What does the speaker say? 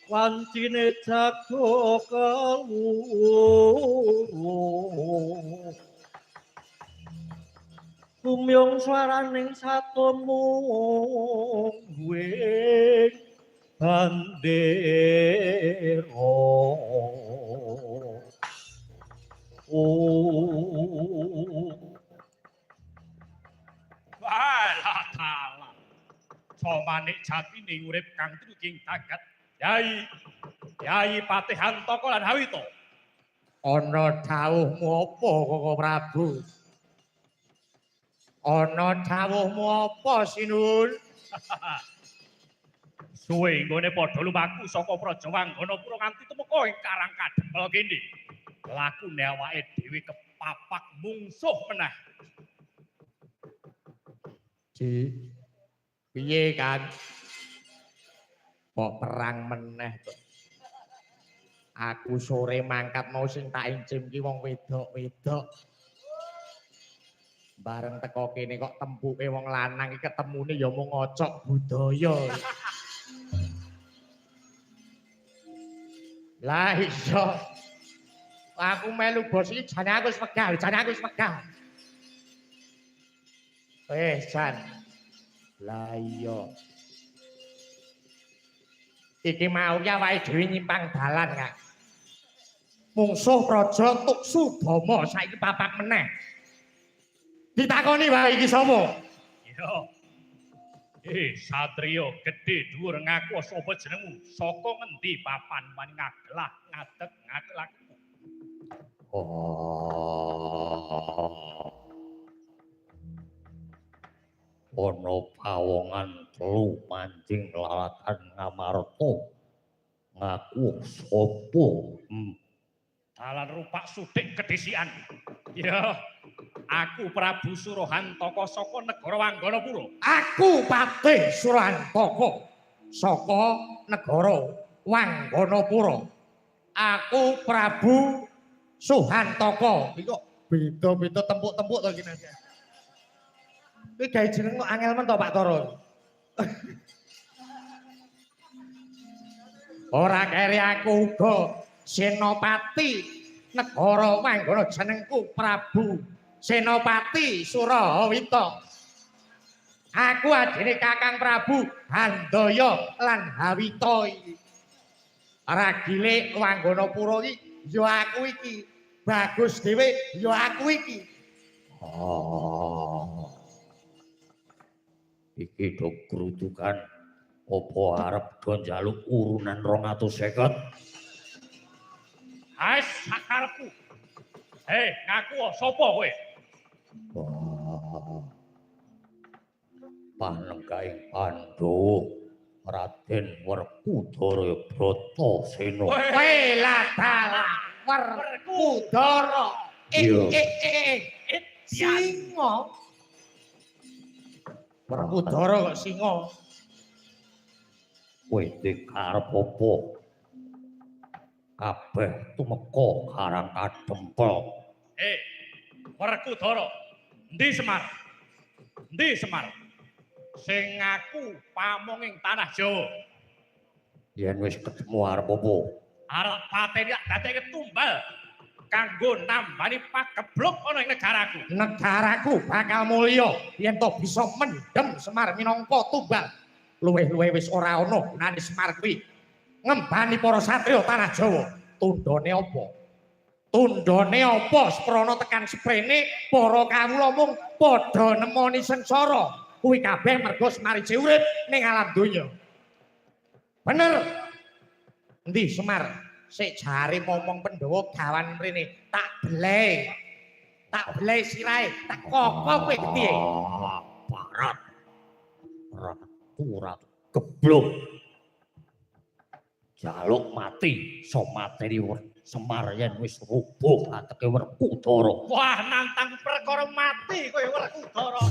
Wancine jago kewu. Gumyung swaraning satumungguing bandera. Oh. Walah dalah. Somanik jatine urip kang truking dagat. Yai, Yai Patih Hantaka lan Hawita. Ana dhawuhmu apa Koko Prabu? Ana dhawuhmu apa Sinuwun? Suwe nggone padha lumaku saka Praja Wangganapura nganti tumeka ing Karang Kadempel kene. Lakune awake dhewe kepapak mungsuh meneh. Ji. Piye kan? Kok perang meneh to? Aku sore mangkat mau sing tak incim ki wong wedok-wedok. Bareng teko kene kok tempuke wong lanang iki ketemune ya mung ngocok budaya. Lah iya. Aku melu bos iki jane aku wis wegah, jane aku wis wegah. Wis jan. Lah iya. Iki mau ki awake dhewe nyimpang dalan, Kang. Mungsuh Praja Tuksudama saiki papak meneh. Ditakoni wae iki sapa? Iya. Satriya gedhe dhuwur ngaku sapa jenengmu? Saka ngendi papan wani ngagelah ngadeg ngagelak? Oh. Ana pawongan telu mancing laladan Ngamarta. Ngaku sapa? Dalan rupak sudik kedhisikan. Ya, aku Prabu Surahantaka saka negara Wangganapura. Aku Patih Surahantaka saka negara Wangganapura. Aku Prabu Suhantaka. Iki kok beda-beda tempuk-tempuk to iki Mas. Iki gawe jeneng kok angel men to Pak Toro. Ora keri aku uga Senopati negara Wanggana, jenengku Prabu Senopati Surahawita. Aku adine Kakang Prabu Handaya lan Hawita iki. Ragile Wangganapura iki ya aku iki. Bagus dhewe ya aku iki. Oh. Iki do grudukan apa arep do njaluk urunan 250? Haes sakarepku. Hei, ngaku sapa kowe? Wah. Panengkaing Pandhawa Raden Werkudara Bratasena. Welah dalah Werkudara. Singa. Werkudara kok singa. Kowe dikarep apa? Kabeh tumeka Karang Kadempel. Werkudara, endi Semar? Endi Semar? Sing ngaku pamong ing tanah Jawa. Yen wis ketemu arep apa? Arep pateni tak dadekke tumbal kanggo nambani pagebluk ana ing negaraku. Negaraku bakal mulya yen to bisa mendhem Semar minangka tumbal. Luwih-luwih wis ora ana gunane Semar kuwi ngembani para satriya tanah Jawa. Tundhone apa? Tundhone apa seprana tekan seprene para kawula mung padha nemoni sengsara. Kuwi kabeh mergo Semar isih urip ning alam donya. Bener. Endi Semar? Sik jare momong Pandhawa gawan mrene, tak beleh. Tak beleh sirahe, tak koko kowe piye? Barat. Ratu geblok. Jaluk mati, so mateni Semar yen wis rubuh ateke Werkudara. Wah, nantang perkara mati kowe Werkudara.